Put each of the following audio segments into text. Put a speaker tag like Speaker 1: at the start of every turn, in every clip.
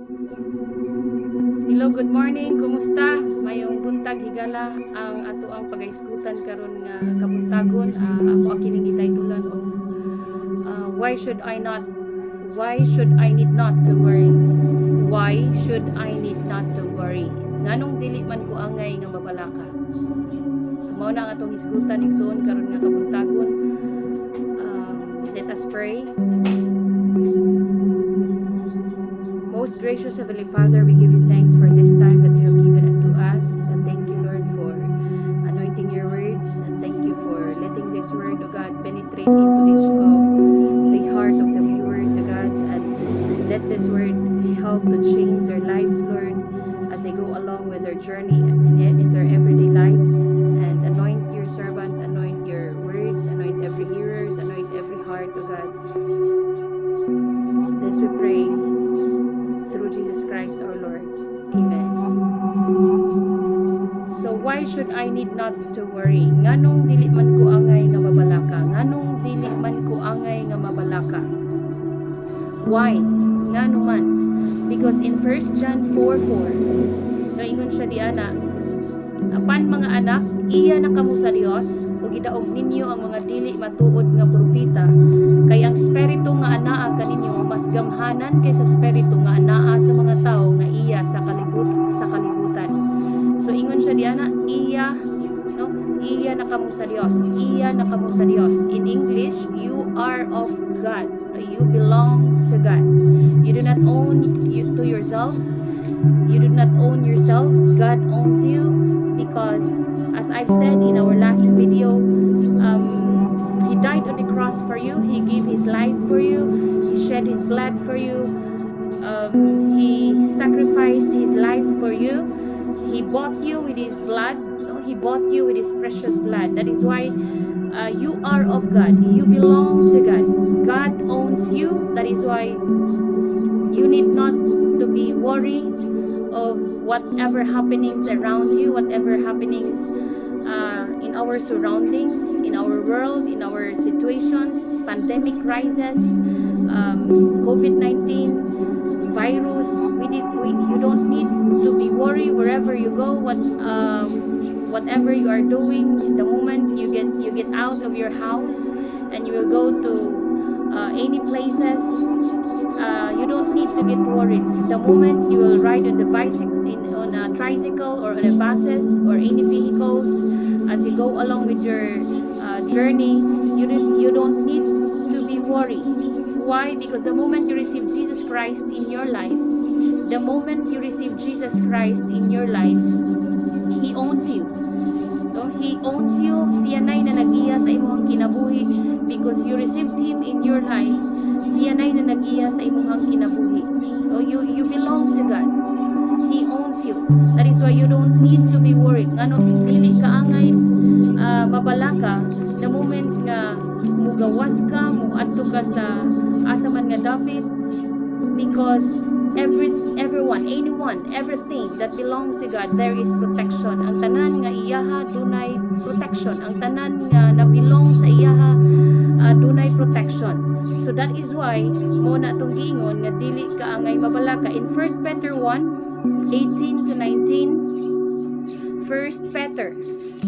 Speaker 1: Hello, good morning. Kumusta? Mayong buntag, higala. Ang atoang pagahisgutan karon nga kabuntagon, ako ang kining gitaytolan og why should I need not to worry? Why should I need not to worry? Nganong dili man ko angay nga mabalaka? So mao na ang atong hisgutan, igsoon, karon nga kabuntagon. Let us pray. Most gracious Heavenly Father, we give you thanks for this time that you have given unto us. And thank you, Lord, for anointing your words. And thank you for letting this word, O God, penetrate into each of the heart of the viewers, O God. And let this word help to change their lives, Lord, as they go along with their journey in their everyday lives. And anoint your servant, anoint your words, anoint every hearers, anoint every heart, O God. This we pray through Jesus Christ our Lord. Amen. So why should I need not to worry? Nganong dili man ko angay nga mabalaka? Nganong dili man ko angay nga mabalaka? Why? Ngano man? Because in 1 John 4:4, noingon siya diana, "Apan mga anak, iya na kamo sa Dios ug gidaog ninyo ang mga dili matuod nga propeta, kay ang espiritu nga anaa kaninyo mas gamhanan kaysa espiritu nga anaa sa mga tawo nga iya sa kalibutan." So ingon siya diana, iya, no, iya na kamo sa Dios, iya na kamo sa Dios. In English, you are of God. You belong to God. You do not own you, to yourselves. You do not own yourselves. God owns you because, as I've said in our last video, He died on the cross for you. He gave His life for you. He shed His blood for you. He sacrificed His life for you. He bought you with His blood. No? He bought you with His precious blood. That is why you are of God. You belong to God. God owns you. That is why you need not to be worried of whatever happenings around you, whatever happenings in our surroundings, in our world, in our situations, pandemic crisis, COVID-19 virus. We did, we, you don't need to be worried wherever you go, whatever you are doing. The moment you get out of your house and you will go to any places, you don't need to get worried. The moment you will ride on the bicycle, on a tricycle or on a buses or any vehicles, as you go along with your journey, you don't need to be worried. Why? Because the moment you receive Jesus Christ in your life, the moment you receive Jesus Christ in your life, He owns you. No? He owns you. Siya na'y na nag-iya sa imong kinabuhi because you received Him in your life. Siya na'y na nag-iya sa imong kinabuhi. No? You belong to God. He owns you. That is why you don't need to be worried. Ngano dili ka angay mabalaka the moment nga mugawas ka, muadto ka sa asa man nga dapit, because everyone, anyone, everything that belongs to God, there is protection. Ang tanan nga iyaha dunay protection. Ang tanan nga na belong sa iyaha, dunay protection. So that is why mao na atong giingon nga dili ka angay mabalaka. In 1 Peter 1:18 to 19, 1 Peter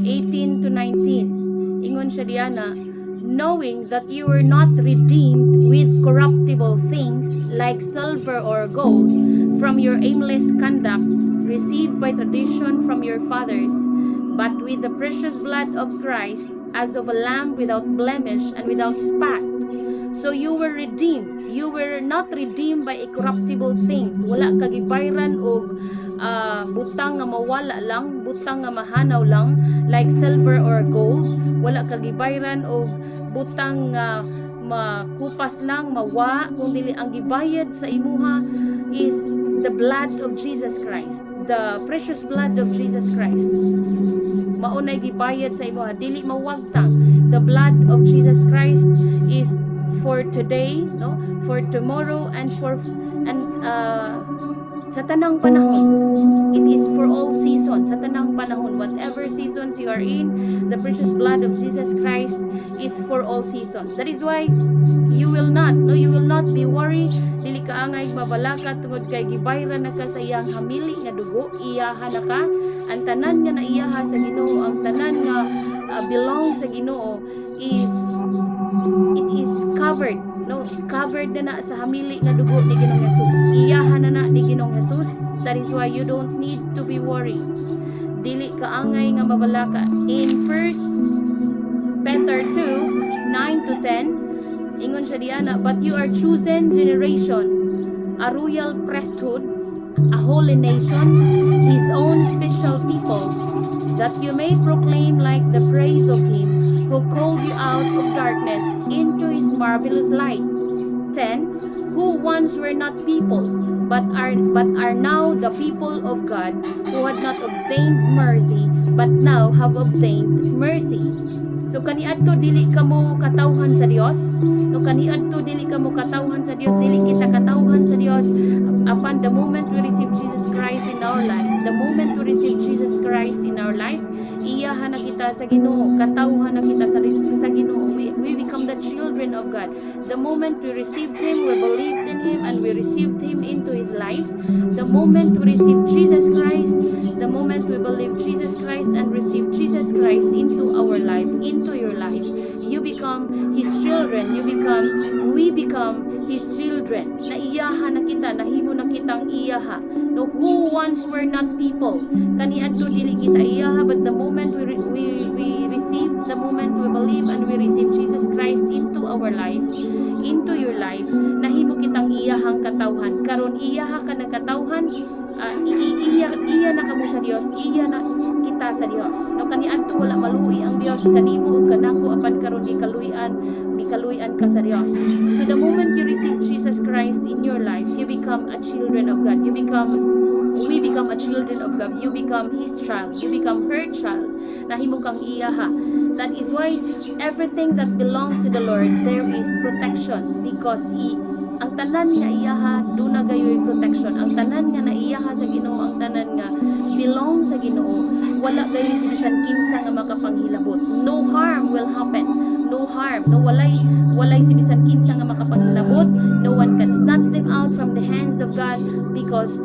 Speaker 1: 18 to 19, ingon siya diana, "Knowing that you were not redeemed with corruptible things like silver or gold from your aimless conduct received by tradition from your fathers, but with the precious blood of Christ, as of a lamb without blemish and without spot." So you were redeemed. You were not redeemed by corruptible things. Wala ka gibayran og butang nga mawala lang, butang nga mahanaw lang, like silver or gold. Wala ka gibayran og butang nga makupas lang, mawa, kung dili ang gibayad sa imuha is the blood of Jesus Christ, the precious blood of Jesus Christ. Mao nay gibayad sa imuha, dili mawagtang. The blood of Jesus Christ is for today, no, for tomorrow and for and Sa tanang panahon. It is for all seasons. Sa tanang panahon, whatever seasons you are in, the precious blood of Jesus Christ is for all seasons. That is why you will not, no, you will not be worried. Dili ka angay mabalaka tungod kay gibayran na ka sa iyang hamili nga dugo, iyaha na ka. Ang tanan nga naiyaha sa Ginoo, ang tanan nga belong sa Ginoo is it is covered, no, covered na na sa hamili nga dugo ni Ginoong Jesus. Iyaha na na ni Ginoong Jesus. That is why you don't need to be worried. Dili ka angay nga mabalaka. In 1 Peter 2, 9 to 10, ingon siya diana, "But you are chosen generation, a royal priesthood, a holy nation, his own special people, that you may proclaim like the praise of him who called you out of darkness into his marvelous light." 10, "Who once were not people, but are now the people of God, who had not obtained mercy, but now have obtained mercy." So kaniadto dili kamo katawhan sa Dios. No, kaniadto dili kamo katawhan sa Dios, dili kita katawhan sa Dios. Upon the moment we receive Jesus Christ in our life, the moment we receive Jesus Christ in our life, iyaha na kita sa Ginoo, katawhan na kita sa Ginoo. We become the children of God. The moment we received Him, we believed in Him, and we received Him into His life. The moment we receive Jesus Christ, the moment we believe Jesus Christ and receive Jesus Christ into our life, into your life, you become His children. You become, we become His children. Naiyaha na kita, nahimo na kitang iyaha. No, who once were not people. Kaniadto dili kita iyaha, but the moment we receive, the moment we believe and we receive Jesus Christ into our life, into your life, nahimo kitang iyahang katawhan. Karon iyaha ka na katawhan, iya na kamo sa Dios, iya na kita sa Dios. No, kaniadto wala maluoy ang Dios kanimo ug kanako, apan karon gikaluy-an ka sa Dios. So the moment you receive Jesus Christ in your life, you become a children of God. You become we become a children of God. You become His child. You become her child. Nahimo kang iyaha. That is why everything that belongs to the Lord, there is protection because ang tanan nga iyaha duna gayoy protection. Ang tanan nga naiyaha sa Ginoo, ang tanan nga belong sa Ginoo, wala gayoy si bisan kinsa nga makapanghilabot. No harm will happen. No harm. No, walay si bisan kinsa nga makapanghilabot. No one can snatch them out from the hands of God because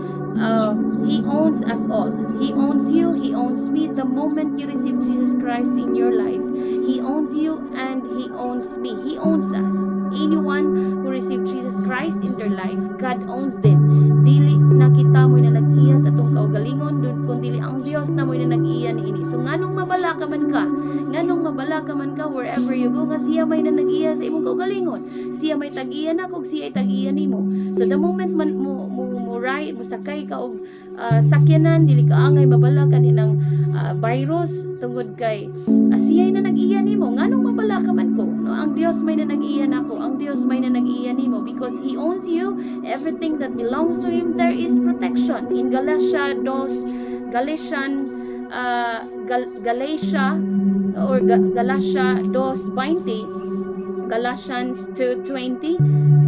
Speaker 1: He owns us all. He owns you, He owns me. The moment you receive Jesus Christ in your life, He owns you and He owns me. He owns us. Anyone who receive Jesus Christ in their life, God owns them. Dili na kita mo na nag-iya sa atong kaugalingon, dun kung dili ang Dios na mo na nag-iya niini. So nganong mabalaka man ka? Nganong mabalaka man ka wherever you go nga siya may na nag-iya sa imong kaugalingon? Siya may tag-iya na kung siya ay tag-iya nimo. So the moment man mo ride, mo sakay ka og sakyanan, dili ka angay mabalaka ninang virus tungod kay siya na nag-iya nimo. Nganong mabalaka man ko? No, ang Dios may na nag-iya nako, ang Dios may na nag-iya nimo because He owns you. Everything that belongs to Him, there is protection. In Galatia 2, Galatian Galatia or Galatia 2:20, Galatians 2:20,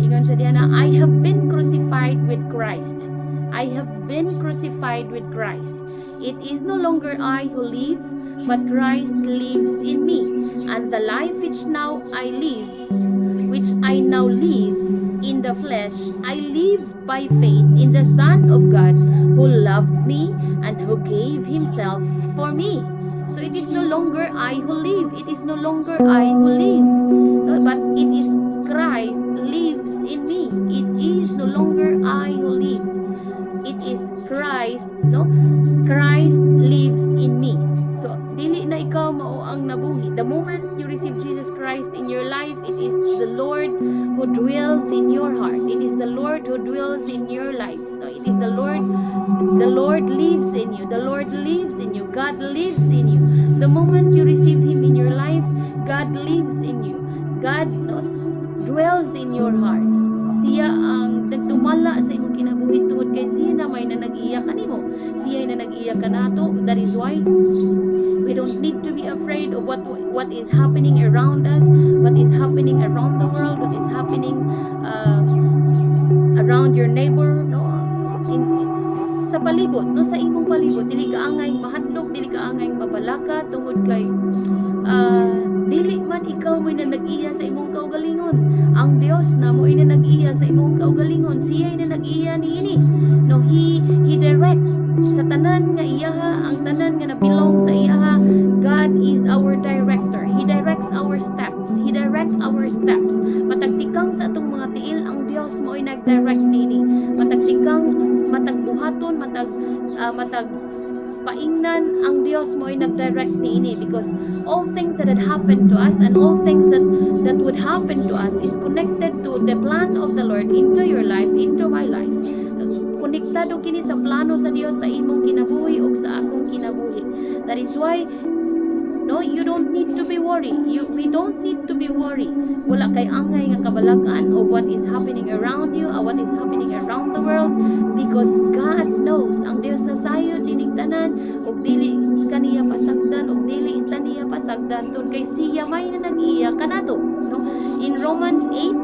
Speaker 1: ingon siya diyan na, "I have been crucified with Christ. I have been crucified with Christ. It is no longer I who live, but Christ lives in me. And the life which now I live, which I now live in the flesh, I live by faith in the Son of God who loved me and who gave himself for me." So it is no longer I who live. It is no longer I who live. No, but it is Christ lives in me. It is no longer I who live. It is Christ, no? Christ lives in me. So, dili na ikaw mao ang nabuhi. The moment you receive Jesus Christ in your life, it is the Lord who dwells in your heart. It is the Lord who dwells in your lives. No, it is the Lord. The Lord lives in you. The Lord lives in you. God lives in you. The moment you receive Him in your life, God lives in you. God knows, dwells in your heart. Siya ang nagdumala sa imong kinabuhi tungod kay siya na may na nag-iya kanimo. Siya na nag-iya kanato. That is why we don't need to be afraid of what is happening around us, what is happening around the world, what is happening around your neighbor, no? In Sa palibot, no, sa imong palibot, dili ka angay mahadlok, dili ka angay mabalaka tungod kay dili man ikaw mo'y na nag-iya sa imong kaugalingon. Ang Dios na mo'y na nag-iya sa imong kaugalingon. Siya na nag-iya niini, no? He direct sa tanan nga iyaha, ang tanan nga na-belong sa iyaha. God is our director. He directs our steps. He direct our steps. Matag tikang sa atong mga tiil, ang Dios mo'y nag-direct niini. Matag tikang, matag buhaton, matag paingnan, ang Dios mo'y nag-direct niini, because all things that had happened to us and all things that would happen to us is connected to the plan of the Lord into your life, into my life. Konektado kini sa plano sa Dios sa imong kinabuhi ug sa akong kinabuhi. That is why, no, you don't need to be worried. You we don't need to be worried. Wala kay angay nga kabalakan of what is happening around you or what is happening around the world, because God knows. Ang Dios na sayod nining tanan ug dili kaniya pasagdan ug dili taniya pasagdan tungod kay siya may na nag-iya kanato, no? In Romans 8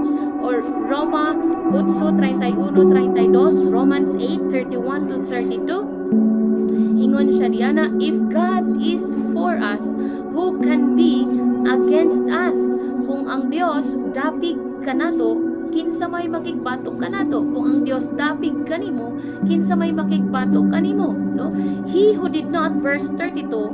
Speaker 1: or Roma 8:31 32, Romans 8:31 to 32, ingon siya diana, "If God is for us, who can be against us?" Kung ang Dios dapig kanato, kinsa may makigbatok kanato? Kung ang Dios dapig kanimo, kinsa may makigbatok kanimo, no? He who did not, verse 32,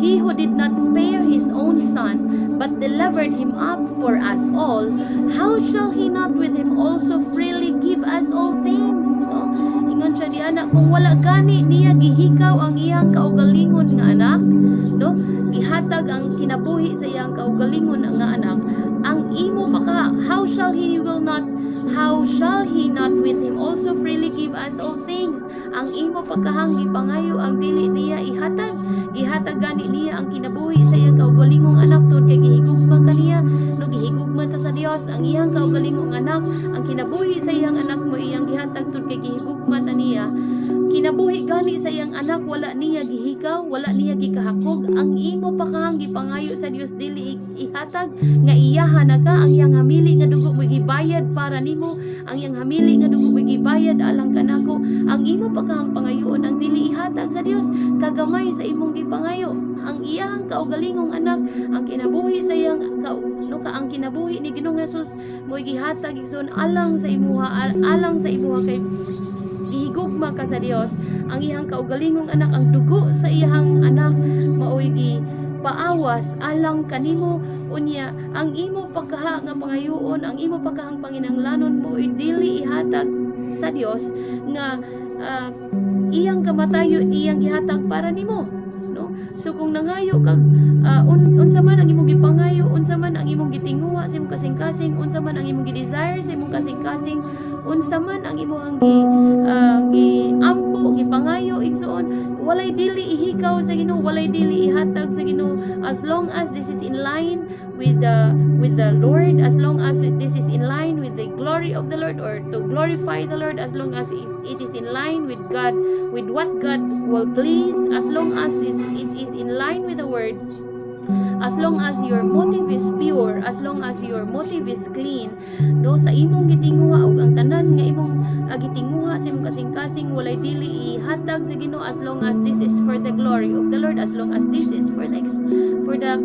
Speaker 1: "He who did not spare his own son, but delivered him up for us all, how shall he not with him also freely give us all things?" No, ingon siya diana, kung wala gani niya gihikaw ang iyang kaugalingon nga anak, no, gihatag ang kinabuhi sa iyang kaugalingon nga anak, ang imo pa ka, how shall he not with him also freely give us all things? Ang imo pagkahang gipangayo ang dili niya ihatag? Gihatag gani niya ang kinabuhi sa iyang kaugalingong anak tungod kay gihigugma kaniya, no? Gihigugma ta sa Dios. Ang iyang kaugalingong anak, ang kinabuhi sa iyang anak mo iyang gihatag tungod kay gihigugma ta niya. Kinabuhi gani sa iyang anak wala niya gihikaw, wala niya gikahakog. Ang imo pakahang gipangayo sa Dios dili ihatag nga iyaha na ka? Ang iyang hamili nga dugo mo gibayad para nimo. Ang iyang hamili nga dugo mo gibayad alang kanako. Ang imo pakahang pangayoon ang dili ihatag sa Dios? Kagamay sa imong gipangayo. Ang iyang kaugalingong anak, ang kinabuhi sa iyang ka, no ka, ang kinabuhi ni Ginoong Jesus mo gihatag, igsoon, alang sa imuha, alang sa imuha kay gihigugma ka sa Dios. Ang iyang kaugalingong anak, ang dugo sa iyang anak maoy gi paawas alang kanimo. Unya ang imo pagkaha nga pangayoon, ang imo pagkahang panginanglanon mo dili ihatag sa Dios nga iyang kamatayon iyang gihatag para nimo, no? So kung nangayo kag unsa man ang imong gipangayo, unsa man ang imong gitinguha sa imong kasing-kasing, unsa man ang imong gi-desire sa imong kasing-kasing, unsa man ang imong giampo, gipangayo, igsoon, walay dili ihikaw sa Ginoo, walay dili ihatag sa Ginoo, as long as this is in line with the Lord, as long as this is in line with the glory of the Lord or to glorify the Lord, as long as it is in line with God, with what God will please, as long as it is in line with the word, as long as your motive is pure, as long as your motive is clean, no, sa imong gitinguha ug ang tanan nga imong gitinguha sa imong kasing-kasing, walay dili ihatag sa Ginoo, as long as this is for the glory of the Lord, as long as this is for the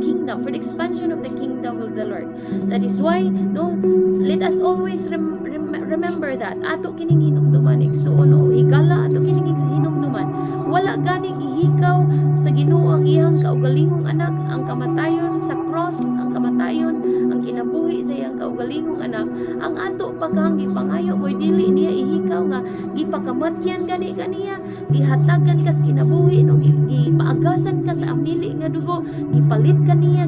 Speaker 1: kingdom, for the expansion of the kingdom of the Lord. That is why, no, let us always remember that. Ato kining hinumduman, igsoon, no, higala ato kining hinumduman. Wala gani gihikaw sa Ginoo ang iyang kaugalingong anak, ang kamatayon sa cross, ang kamatayon, ang kinabuhi sa iyang kaugalingong anak. Ang ato pagkahang gipangayo mo'y dili niya ihikaw nga gipakamatyan gani kaniya, gihatagan kas kinabuhi, no, gipaagasan ka sa hamili nga dugo, gipalit kaniya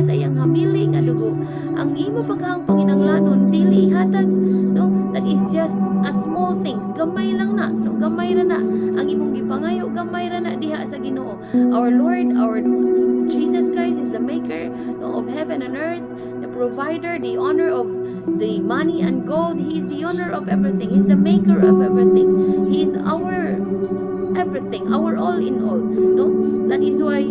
Speaker 1: sa iyang hamili nga dugo. Ang imo pagkahang panginanglanon dili ihatag, no? That is just a small things. Gamay lang na, no? Gamay ra na ang imong gipangayo, gamay ra na diha sa Ginoo. Our Lord, our Jesus Christ is the maker, no, of heaven and earth, the provider, the owner of the money and gold. He is the owner of everything. He's the maker of everything. He is our everything, our all in all, no? That is why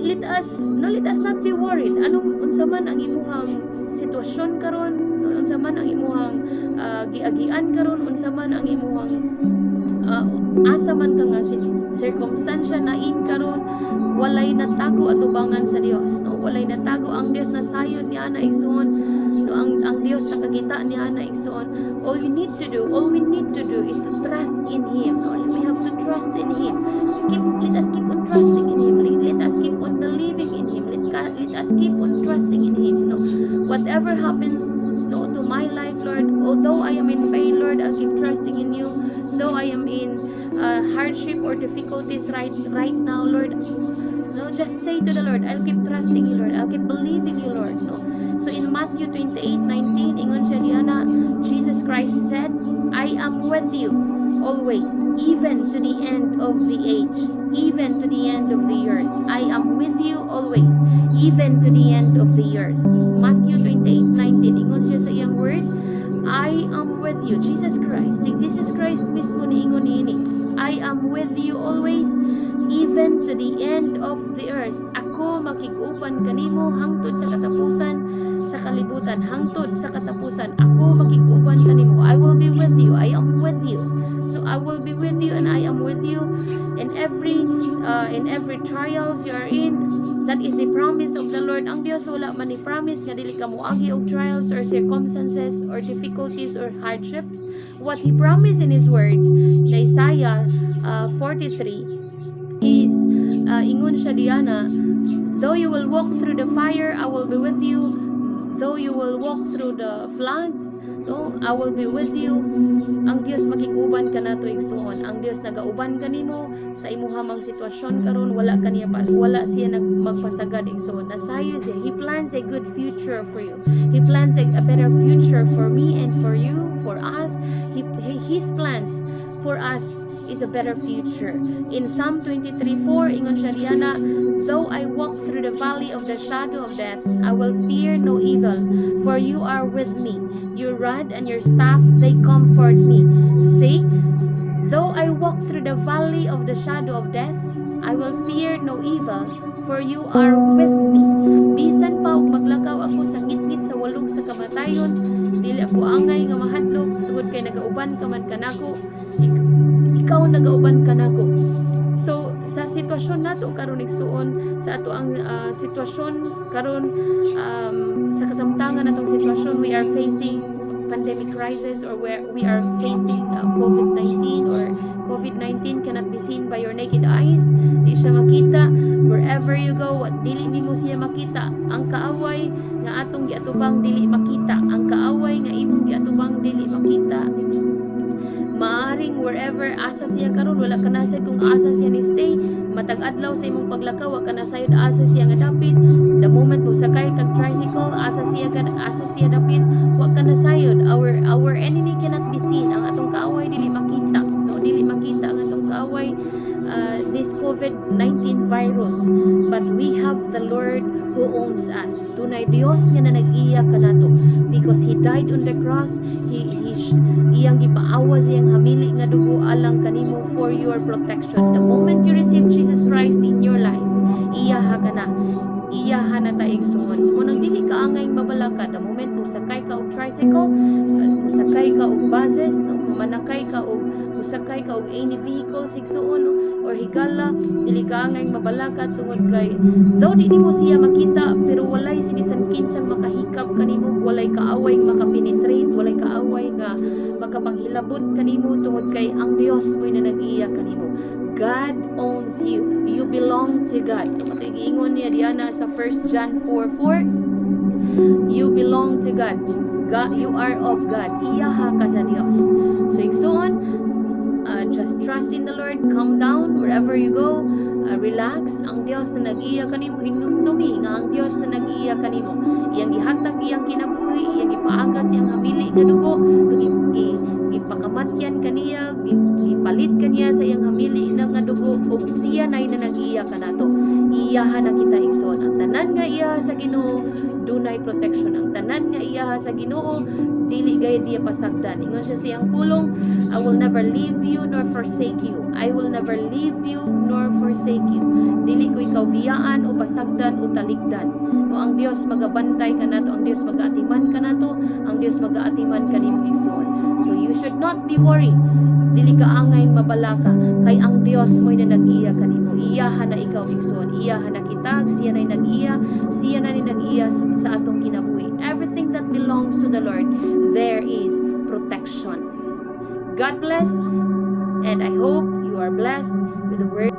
Speaker 1: let us, no, let us not be worried. Anong unsa man ang imuhang sitwasyon karon, no, unsa man ang imuhang giagian karon, unsa man ang imuhang Asa man ka nga circumstansya na in karon, walay natago atubangan sa Dios, no? Walay natago ang Dios. Na sayon niya na, igsoon, no? Ang Dios nakakita niya na, igsoon. All you need to do, all we need to do is to trust in Him, no? We have to trust in Him. Keep let us keep on trusting in Him. Let us keep on believing in Him. Let us keep on trusting in Him, no? Whatever happens, no, to my life, Lord, although I am in pain, Lord, I'll keep trusting in You. Though I am in hardship or difficulties right now, Lord, no, just say to the Lord, "I'll keep trusting You, Lord. I'll keep believing You, Lord," no? So in Matthew 28:19, ingon siya diana, Jesus Christ said, "I am with you always, even to the end of the age, even to the end of the earth." I am with you always, even to the end of the earth. Matthew 28:19, ingon siya sa iyang word, "I am with you." Jesus Christ. Si Jesus Christ mismo niingon niini. "I am with you always, even to the end of the earth." Ako makig-uban kanimo hangtod sa katapusan sa kalibutan, hangtod sa katapusan. Ako makig-uban kanimo. I will be with you. I am with you. So I will be with you and I am with you in every trials you are in. That is the promise of the Lord. Ang Dios wala man ni promise nga dili ka moagi og trials or circumstances or difficulties or hardships. What He promised in His words in Isaiah 43 is ingon siya diana, "Though you will walk through the fire, I will be with you. Though you will walk through the floods, no, I will be with you." Ang Dios makig-uban kanato, igsuon. Ang Dios nagauban kanimo sa imuha mang sitwasyon karon. Wala kaniya pa, wala siya nag magpasagad, igsuon. Nasayo siya. He plans a good future for you. He plans a better future for me and for you, for us. He his plans for us is a better future. In Psalm 23:4, ingon siya diana, "Though I walk through the valley of the shadow of death, I will fear no evil, for you are with me. Your rod and your staff, they comfort me." See? Though I walk through the valley of the shadow of death, I will fear no evil, for you are with me. Bisan pa og maglakaw ako sa ngitngit sa walog sa kamatayon, dili ako angay nga mahadlok tungod kay nagauban ka man kanako. Ikaw nagauban kanako. So sa sitwasyon nato karon, igsuon, sa ato ang sitwasyon karon, sa kasamtangan natong sitwasyon, we are facing pandemic crisis or where we are facing COVID-19, or COVID-19 cannot be seen by your naked eyes. Di siya makita wherever you go. What, dili nimo siya makita. Ang kaaway nga atong giatubang dili makita. Ang kaaway nga imong giatubang dili makita. Maaring wherever asa siya karon, wala ka nasayod kung asa siya ni stay matag adlaw sa imong paglakaw. Wa ka nasayod asa siya nga dapit. The moment mo sakay kag tricycle, asa siya ka, asa siya dapit, wa ka nasayod. Our enemy cannot be seen. Ang atong kaaway dili makita, no? Dili makita ang atong kaaway, this COVID-19 virus, but we have the Lord who owns us. Dunay Dios nga na nag-iya kanato because He died on the cross. He iyang gipaawas iyang hamili nga dugo alang kanimo for your protection. The moment you receive Jesus Christ in your life, iyaha ka na, iyaha na ta, igsuon. So nang dili ka angay mabalaka the moment mo sakay ka og tricycle, musakay ka og buses, no, manakay ka og musakay ka og any vehicle, igsuon, no, or higala, dili ka angay mabalaka tungod kay though di nimo siya makita, pero walay si bisan kinsang makahikap kanimo, walay kaaway nga makapenetrate, walay kaaway nga makapanghilabot kanimo tungod kay ang Dios mo'y na nag-iya kanimo. God owns you. You belong to God. Mao giingon niya diana sa 1 John 4:4, you belong to God. God, you are of God. Iyaha ka sa Dios. So igsuon, just trust in the Lord. Calm down wherever you go. Relax. Ang Dios na nag-iya kanimo, hinumdumi nga ang Dios na nag-iya kanimo. Iyang gihatag iyang kinabuhi, iyang gipaagas iyang hamili nga dugo, gipakamatyan kaniya, gipalit kaniya sa iyang hamili na nga dugo ug siya nay na nag-iya kanato. Iyaha na kita, igsoon. Ang tanan nga iyaha sa Ginoo dunay protection. Ang tanan nga iyaha sa Ginoo dili gayud niya pasagdan. Ingon siya siyang pulong, "I will never leave you nor forsake you. I will never leave you nor forsake you." Dili ko ikaw biyaan o pasagdan o talikdan. No, ang Dios magabantay kanato, ang Dios magaatiman kanato, ang Dios magaatiman kanimo, igsoon. So you should not be worried. Dili ka angay Angay mabalaka kay ang Dios mo'y na nag-iya kanimo. Iyaha na ikaw, igsoon. Iyaha na kita, siya na nag-iya, siya na ni nag-iya sa atong kinabuhi. Everything that belongs to the Lord, there is protection. God bless, and I hope you are blessed with the word.